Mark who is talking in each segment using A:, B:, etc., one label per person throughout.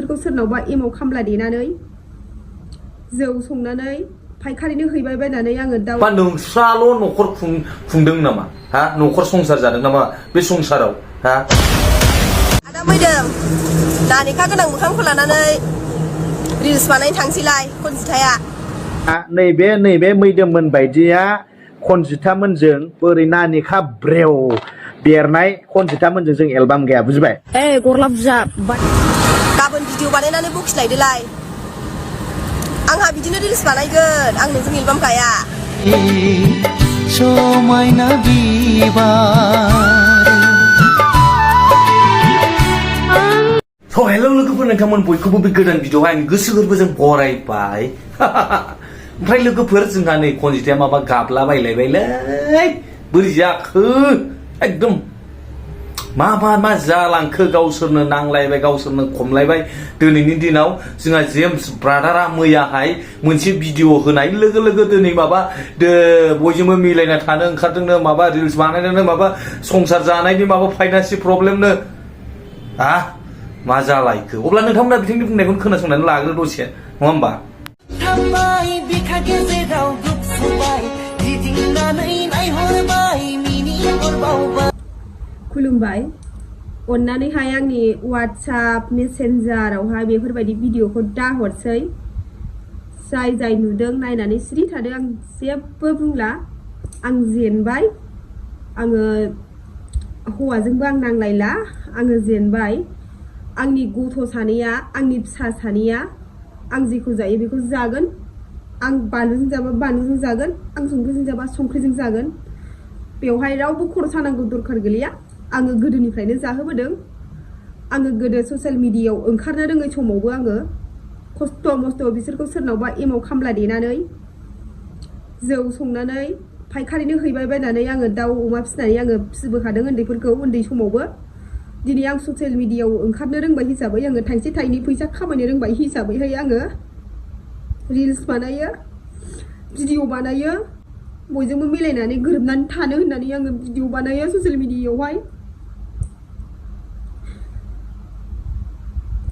A: बिसोरखौ सोरनावबा एमाव खामला देनानै जौ संनानै फायखारिनो हैबाय बायनानै आङो दाउ
B: बा नोंस्राल' न'खर खुंदों नामा हा न'खर संसार जादों नामा बे संसाराव हा
C: आदा मैदोम नानिखा गोनां मोखांखौ लानानै रिल्स बानायनो थांसैलाय खनजिथाया
D: नैबे मैदोममोन बायदिया खनजिथामोनजों बोरै नानिखा ब्रेव बेरनाय खनजिथामोनजों जों एलबाम गैया बुजिबाय
C: गरला बुजा गाबोन भिडिअ बानायनानै बखिलायदोलाय आंहा बिदिनो रिल्स बानायगोन आं नोंजों एलबाम गाया
E: समायना
B: बिबार हेलौ लोगोफोर नोंथांमोन बयखौबो बे गोदान भिडिअआवहाय आं गोसो गोरबोजों बरायबाय ओमफ्राय लोगोफोर जोंहा नै खनजिथाया माबा गाबला बायलायबायलै बोरै जाखो एकदम मा जालांखो गावसोरनो नांलायबाय गावसोरनो खमलायबाय दिनैनि दिनाव जोंहा जेम्स ब्रादारा मैयाहाय मोनसे भिडिअ होनाय लोगो लोगो दिनै माबा बयजोंबो मिलायना थानो ओंखारदोंनो माबा रिल्स बानायनो माबा संसार जानायनि माबा फाइनान्सियेल प्रब्लेमनो मा जालायखो अब्ला नोंथांमोना बिथांनि बुंनायखौनो खोनासंनानै लाग्रो दसे नङा होमबा
A: खुलुमबाय अन्नानैहाय आंनि WhatsApp मेसेन्जारावहाय बेफोरबायदि भिडिअखौ दाहरसै जाय नुदों नायनानै सिरि थादों आं जेबो बुंला आं जेनबाय आङो हौवाजोंबो आं नांलायला आङो जेनबाय आंनि गथ' सानैया आंनि फिसा सानैया आं जेखौ जायो बेखौ जागोन आं बानलुजों जाबा बानलुजों जागोन आं संख्रिजों जाबा संख्रिजों जागोन बेवहाय रावबो खर' सानांगौ दरखार गैया आङो गोदोनिफ्रायनो जाहोबोदों आङो गोदो ससियेल मिडियायाव ओंखारनो रोङै समावबो आङो खस्थ' मस्थ' बिसोरखौ सोरनावबा एमाव खामला देनानै जौ संनानै फायखारिनो हैबाय बायनानै आङो दाउ अमा फिसिनानै आङो फिसिबोखादों उन्दैफोरखौ उन्दै समावबो दिनै आं ससियेल मिडियायाव ओंखारनो रोंबाय हिसाबै आङो थाइसे थाइनै फैसा खामायनो रोंबाय हिसाबैहाय आङो रिल्स बानायो भिडिअ बानायो बयजोंबो मिलायनानै गोरोबनानै थानो होननानै आङो भिडिअ बानायो ससियेल मिडियायावहाय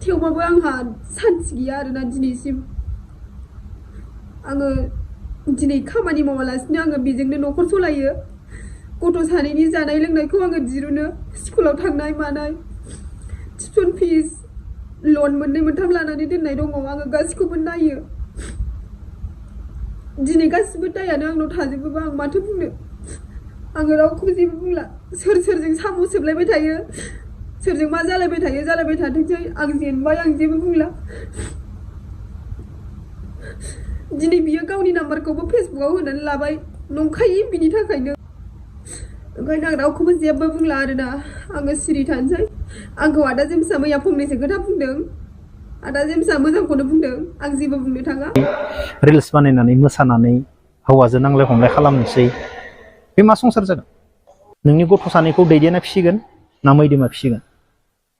A: थेवबाबो आंहा सान्थि गैया आरोना दिनैसिम आङो दिनै खामानि मावालासिनो आङो बेजोंनो न'खर सलायो गथ' सानैनि जानाय लोंनायखौ आङो दिरुनो स्कुलाव थांनाय मानाय टिउसन फिस लन मोननै मोनथाम लानानै दोननाय दङ आङो गासिखौबो नायो दिनै गासिबो दायानो आंनाव थाजोबोबा आं माथो बुंनो आङो रावखौबो जेबो बुंला सोरजों साम' सोबलायबाय थायो सोरजों मा जालायबाय थायो जालायबाय थाथोंसै आं जेनबाय आं जेबो बुंला दिनै बियो गावनि नाम्बारखौबो फेसबुकआव होनानै लाबाय नंखायै बिनि थाखायनो ओंखायनो आं रावखौबो जेबो बुंला आरोना आङो सिरि थानोसै आंखौ आदा जेम्सआ मैया फंनैसो खोथा बुंदों आदा जेम्सआ मोजांखौनो बुंदों आं जेबो बुंनो थाङा
D: रिल्स बानायनानै मोसानानै हौवाजों नांलाय खमलाय खालामनोसै बे मा संसार जागोन नोंनि गथ' सानैखौ दैदेनना फिसिगोन ना मैदोमा फिसिगोन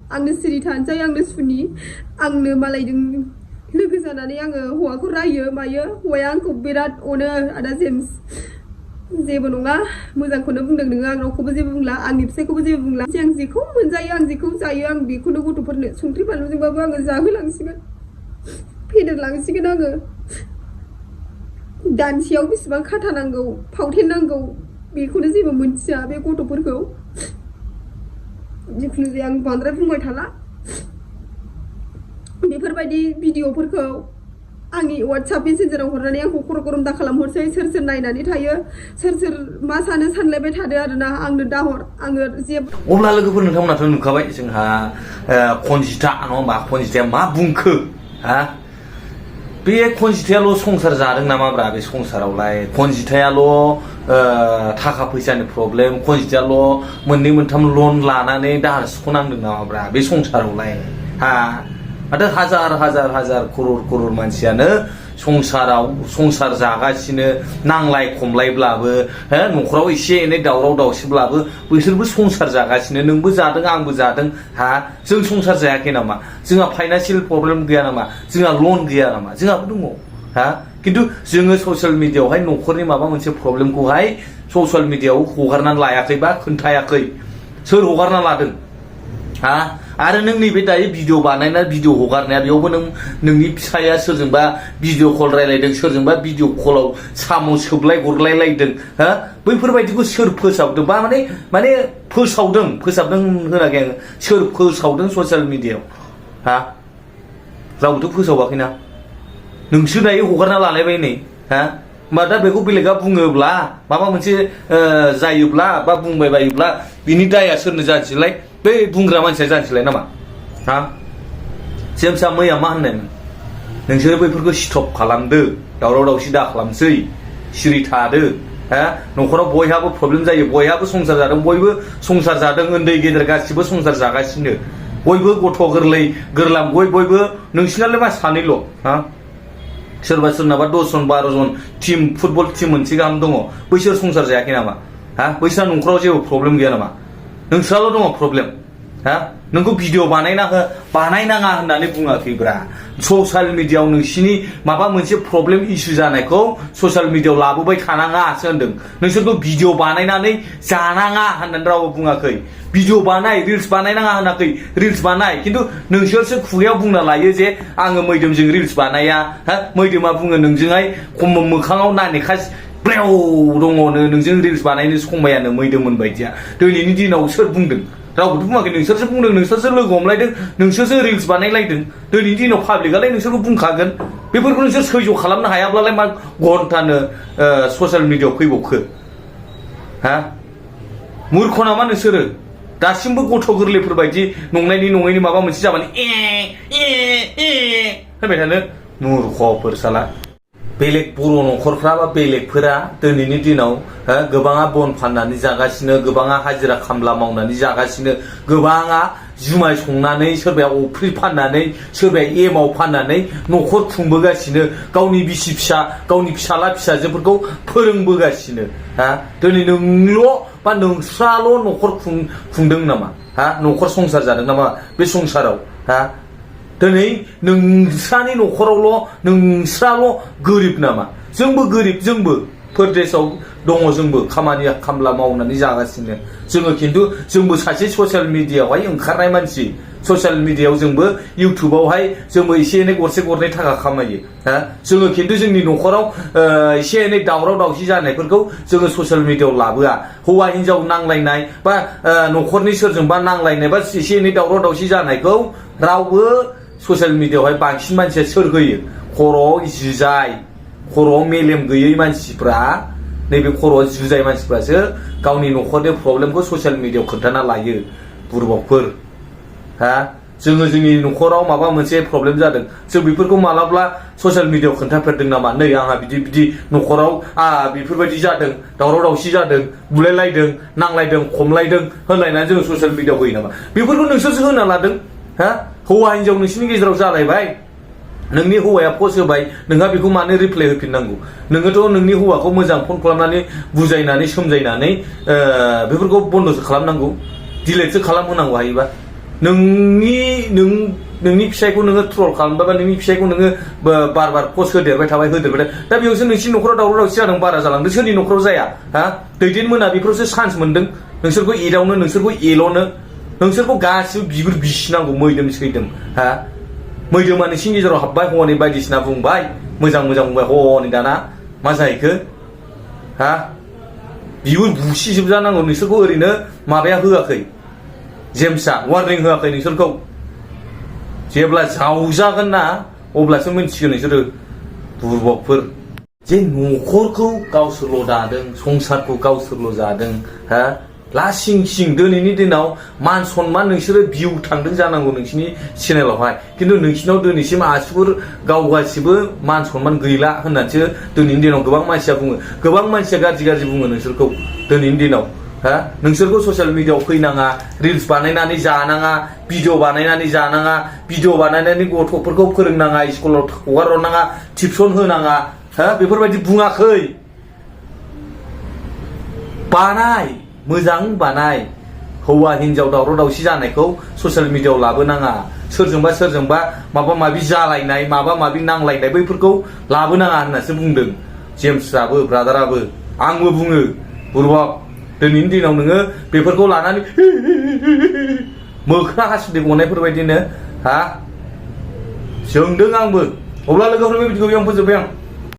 A: आंनो सिरि थानोसै आंनो सुनि आंनो मालायजों लोगो जानानै आङो हौवाखौ रायो मायो हौवाया आंखौ बिराद अनो आदा जेम्स जेबो नङा मोजांखौनो बुंदों नोङो आं रावखौबो जेबो बुंला आंनि फिसायखौबो जेबो बुंला आं जेखौ मोनजायो आं जेखौ जायो आं बेखौनो गथ'फोरनो संख्रि बानलुजोंबाबो आङो जाहोलांसिगोन फेदेरलांसिगोन आङो दानसेयाव बेसेबां खाथा नांगौ फावथेन नांगौ बेखौनो जेबो मोनथिया बे गथ'फोरखौ जिखुनु जाया आं बांद्राय बुंबाय थाला बेफोरबायदि भिडिअफोरखौ आंनि WhatsApp मेसेन्जाराव हरनानै आंखौ खर' गरम दा खालामहरसै सोर नायनानै थायो सोर मा सानो सानलायबाय थादो आरोना आंनो दाहर आङो जेबो
B: अब्ला लोगोफोर नोंथांमोनाथ' नुखाबाय जोंहा खनजिथा नङा होमबा खनजिथाया मा बुंखो बे खनजिथायाल' संसार जादों नामाब्रा बे संसारावलाय खनजिथायाल' थाखा फैसानि प्रब्लेम खनजिथायाल' मोननै मोनथाम लन लानानै दाहार सुख'नांदों नामाब्रा बे संसारावलाय माथो हाजार खरर मानसियानो संसार जागासिनो नांलाय खमलायब्लाबो न'खराव एसे एनै दावराव दावसिब्लाबो बिसोरबो संसार जागासिनो नोंबो जादों आंबो जादों जों संसार जायाखै नामा जोंहा फाइनान्सियेल प्रब्लेम गैया नामा जोंहा लन गैया नामा जोंहाबो दङ खिन्थु जोङो ससियेल मिडियायावहाय न'खरनि माबा मोनसे प्रब्लेमखौहाय ससियेल मिडियायाव हगारनानै लायाखै बा खोन्थायाखै सोर हगारना लादों हा आरो नों नैबे दायो भिडिअ बानायना भिडिअ हगारनाया बेयावबो नोंनि फिसाया सोरजोंबा भिडिअ कल रायलायदों सोरजोंबा भिडिअ कलाव साम' सोबलाय गरलायलायदों हा बैफोरबायदिखौ सोर फोसावदों बा माने फोसावदों होनाखै आङो सोर फोसावदों ससियेल मिडियायाव हा रावबोथ' फोसावाखैना नोंसो दायो हगारना लालायबाय नै हा होमबा दा बेखौ बेलेगा बुङोब्ला माबा मोनसे जायोब्ला बा बुंबाय बायोब्ला बिनि दाया सोरनो जानोसैलाय बै बुंग्रा मानसिया जानोसैलाय नामा हा जेमसा मैया मा होननायमोन नोंसोरो बैफोरखौ स्टप खालामदो दावराव दावसि दा खालामसै सिरि थादो हा न'खराव बयहाबो प्रब्लेम जायो बयहाबो संसार जादों बयबो संसार जादों उन्दै गेदेर गासिबो संसार जागासिनो बयबो गथ' गोरलै गोरलाम बयबो नोंसिनालाय मा सानैल' हा सोरबा सोरनाबा 10 जन 12 जन टीम फुटबल टीम मोनसे गाहाम दङ बैसोर संसार जायाखै नामा हा बैसोर न'खराव जेबो प्रब्लेम गैया नामा नोंस्राल' दङ प्रब्लेम हा नोंखौ भिडिअ बानायनाङा होननानै बुङाखैब्रा ससियेल मिडियायाव नोंसिनि माबा मोनसे प्रब्लेम इस्यु जानायखौ ससियेल मिडियायाव लाबोबाय थानाङासो होनदों नोंसोरखौ भिडिअ बानायनानै जानाङा होननानै रावबो बुङाखै भिडिअ बानाय रिल्स बानायनाङा होनाखै रिल्स बानाय खिन्थु नोंसोरसो खुगायाव बुंना लायो जे आङो मैदोमजों रिल्स बानाया हा मैदोमा बुङो नोंजोंहाय मोखाङाव नानेखा ब्रेव दङनो नोंजों रिल्स बानायनो समायानो मैदोमोन बायदिया दिनैनि दिनाव सोर बुंदों रावबोथ' बुङाखै नोंसोरसो बुंदों नोंसोरसो लोगो हमलायदों नोंसोरसो रिल्स बानायलायदों दिनैनि दिनाव पाब्लिकआलाय नोंसोरखौ बुंखागोन बेफोरखौ नोंसोर सैज' खालामनो हायाब्लालाय मा घन्टानो ससियेल मिडियायाव फैबावखो हा मुर्ख नामा नोंसोरो दासिमबो गथ' गोरलैफोर बायदि नङैनि माबा मोनसे जाबानो होनबाय थानो मुर्खफोर साला बेलेग बर' न'खरफ्रा बा बेलेगफोरा दिनैनि दिनाव गोबाङा बन फाननानै जागासिनो गोबाङा हाजिरा खामला मावनानै जागासिनो गोबाङा जुमाय संनानै सोरबाया अफ्रि फाननानै सोरबाया एमाव फाननानै न'खर खुंबोगासिनो गावनि बिसि फिसा गावनि फिसाला फिसाजोफोरखौ फोरोंबोगासिनो हा दिनै नोंल' बा नोंस्राल' न'खर खुंदों नामा हा न'खर संसार जादों नामा बे संसाराव हा दिनै नोंस्रानि न'खरावल' नोंस्राल' गोरिब नामा जोंबो गोरिब जोंबो परदेसाव दङ जोंबो खामला मावनानै जागासिनो जोङो खिन्थु जोंबो सासे ससियेल मिडियायावहाय ओंखारनाय मानसि ससियेल मिडियायाव जोंबो इउटुबावहाय जोंबो एसे एनै गरसे गरनै थाखा खामायो हा जोङो खिन्थु जोंनि न'खराव एसे एनै दावराव दावसि जानायफोरखौ जोङो ससियेल मिडियायाव लाबोआ हौवा हिनजाव नांलायनाय बा न'खरनि सोरजोंबा नांलायनाय बा एसे एनै दावराव दावसि जानायखौ रावबो ससियेल मिडियायावहाय बांसिन मानसिया सोर होयो खर'आव जुजाय खर'आव मेलेम गैयै मानसिफ्रा नैबे खर'आव जुजाय मानसिफ्रासो गावनि न'खरनि प्रब्लेमखौ ससियेल मिडियायाव खोन्थाना लायो बुरबकफोर हा जोङो जोंनि न'खराव माबा मोनसे प्रब्लेम जादों जों बेफोरखौ मालाब्ला ससियेल मिडियायाव खोन्थाफेरदों नामा नै आंहा बिदि न'खराव बेफोरबायदि जादों दावराव दावसि जादों बुलायलायदों नांलायदों खमलायदों होनलायनानै जोङो ससियेल मिडियायाव होयो नामा बेफोरखौ नोंसोरसो होना लादों हा हौवा हिनजाव नोंसिनि गेजेराव जालायबाय नोंनि हौवाया पस्ट होबाय नोंहा बेखौ मानो रिप्लाय होफिननांगौ नोङोथ' नोंनि हौवाखौ मोजां फन खालामनानै बुजायनानै सोमजायनानै बेफोरखौ बन्द'सो खालामनांगौ डिलेटसो खालामहोनांगौ हायोबा नोंनि फिसायखौ नोङो ट्रल खालामबाय बा नोंनि फिसायखौ नोङो बार पस्ट होदेरबाय थाबाय दा बेयावसो नोंसिनि न'खराव दावराव दावसि जादों बारा जालांदों सोरनि न'खराव जाया हा दैदेनमोना बेफोरावसो चान्स मोनदों नोंसोरखौ एदावनो नोंसोरखौ एल'नो नोंसोरखौ गासिबो बिगुर बिसिनांगौ मैदोम सैदोम हा मैदोमा नोंसिनि गेजेराव हाबबाय हनै बायदिसिना बुंबाय मोजां बुंबाय हनै दाना मा जाहैखो हा बिगुर बुसिजोबजानांगौ नोंसोरखौ ओरैनो माबाया होआखै जेमसा वार्निं होआखै नोंसोरखौ जेब्ला जावजागोन ना अब्लासो मिन्थिगोन नोंसोरो बुरबकफोर जे न'खरखौ गावसोरल' दादों संसारखौ गावसोरल' जादों हा लासिं सिं दिनैनि दिनाव मान सनमान नोंसोरो भिउ थांदों जानांगौ नोंसिनि चेनेलावहाय खिन्थु नोंसिनाव दिनैसिम आसुगुर गावगासिबो मान सनमान गैला होननानैसो दिनैनि दिनाव गोबां मानसिया बुङो गोबां मानसिया गाज्रि बुङो नोंसोरखौ दिनैनि दिनाव हा नोंसोरखौ ससियेल मिडियायाव फैनाङा रिल्स बानायनानै जानाङा भिडिअ बानायनानै जानाङा भिडिअ बानायनानै गथ'फोरखौ फोरोंनाङा स्कुलाव हगारहरनाङा टिउसन होनाङा हा बेफोरबायदि बुङाखै बानाय मोजां बानाय हौवा हिनजाव दावराव दावसि जानायखौ ससियेल मिडियायाव लाबोनाङा सोरजोंबा माबा माबि जालायनाय माबा माबि नांलायनाय बैफोरखौ लाबोनाङा होननासो बुंदों जेम्सआबो ब्रादाराबो आंबो बुङो बुरबक दिनैनि दिनाव नोङो बेफोरखौ लानानै मोख्रा हासुदै गनायफोरबायदिनो हा जोंदों आंबो अब्ला लोगोफोर बे भिडिअखौ बेयावनो फोजोबबाय आं